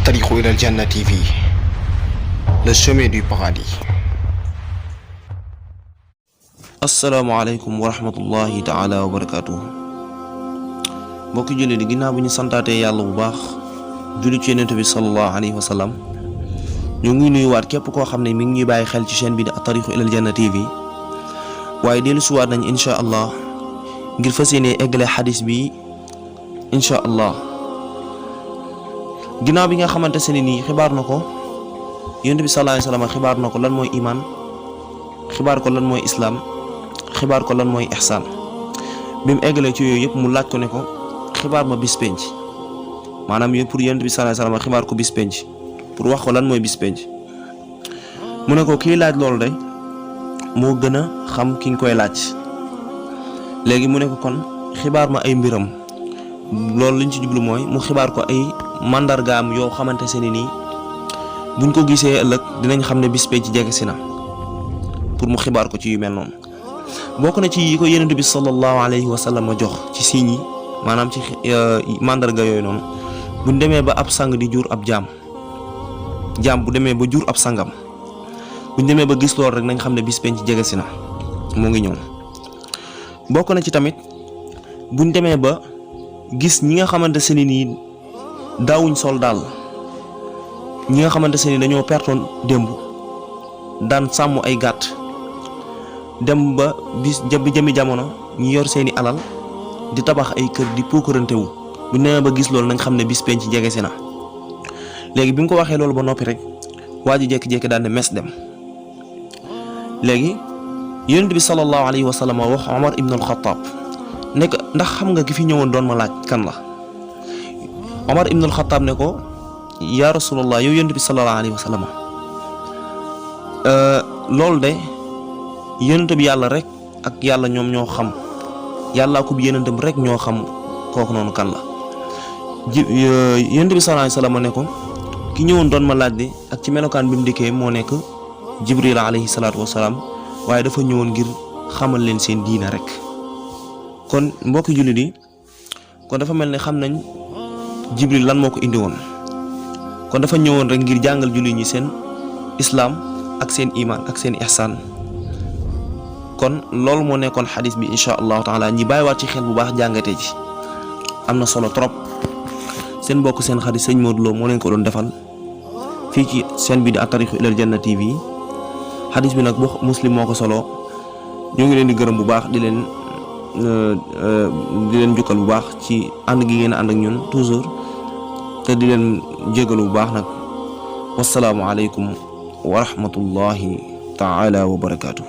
الطريق إلى الجنة TV, le chemin du paradis. asalaamaaleykum wa rahmatullahi taala wa barakaatu. mbokki julli di ginnaaw bi ñu santaatee yàlla bu baax julli ci yonent bi sallallahu alayhi wa sallam, ñu ngi nuyuwaat képp koo xam ne mi ngi ñuy bàyyi xel ci chaîne bi di At-Tariqu Ilal Janna TV. waaye dellu siwaat nañ insha allah ngir fas yéene eggale xadis bi insha allah. ginnaaw bi nga xamante ne nii xibaar na ko yonent bi sallallahu alayhi wa sallam, xibaar na ko lan mooy iman, xibaar ko lan mooy islam, xibaar ko lan mooy ihsaan. bi mu eggalee ci yooyu yëpp mu laaj ko ne ko xibaar ma bis penc, maanaam yooyu pour yonent bi sallallahu alayhi wasallam xibaar ko bis penc, pour wax ko lan mooy bis penc. mu ne ko kii laaj loolu de moo gën a xam ki nga koy laaj. léegi mu ne ko kon xibaar ma ay mbiram. loolu liñ ci jublu mooy mu xibaar ko ay mandargaam yoo xamante ne nii buñ ko gisee ëllëg dinañ xam ne bis penc jege si na, pour mu xibaar ko ci yu mel noonu. bokk na ci yi ko yonent bi sallallahu alayhi wa sallam a jox ci signes yi, maanaam ci mandarga yooyu noonu, buñ demee ba ab sang di jur ab jaam bu demee ba jur ab sangam, buñ demee ba gis loolu rek nañ xam ne bis penc jege si na, moo ngi ñëw. bokk na ci tamit buñ demee ba gis ñi nga xamante ne nii daawuñ sol daal, ñi nga xamante ne nii dañoo pertoon démb daan sàmm ay gàtt, dem ba bis jëmi jamono ñu yor seeni alal di tabax ay kër di puukarante wu, bu nee ba gis loolu nañ xam ne bis penc jege si na. léegi bi mu ko waxee loolu ba noppi rek waa ji jékki-jékki daal ne mes dem. léegi yonent bi sallallahu alayhi wa sallam wax Omar ibn al-Khattab ne ko ndax xam nga ki fi ñëwoon doon ma laaj kan la. Omar ibn al-Khattab ne ko yaa rasulallah, yow yonent bi sallallahu alayhi wa sallam, loolu de yonent bi yàlla rek ak yàlla ñoom ñoo xam, yàllaa ko bi yonentam rek ñoo xam kooku noonu kan la. yonent bi sallallahu alayhi wasallam ne ko ki ñëwoon doon ma laaj de ak ci melokaan bi mu dikkee moo nekk Jibril alayhi salaatu wasalaam, waaye dafa ñëwoon ngir xamal leen seen diina rek. kon mbokki jullit yi, kon dafa mel ne xam nañ Jibril lan moo ko indi woon. kon dafa ñëwoon rek ngir jàngal jullit ñi seen islam ak seen iman ak seen ihsaan. kon loolu moo nekkoon xadis bi insha allahu taala, ñi bàyyiwaat ci xel bu baax jàngatee ji, am na solo trop. seen mbokk seen xarit sëñ Modou Lo moo leen ko doon defal fii ci chaîne bi di At-Tariqu Ilal Janna TV. xadis bi nag bu Muslim moo ko solo. ñoo ngi leen di gërëm bu baax di leen jukkal bu baax ci ànd gi ngeen ànd ak ñun toujours, te di leen jégalu bu baax nag. wasalaamu aleykum wa rahmatullahi taala wa barakaatu.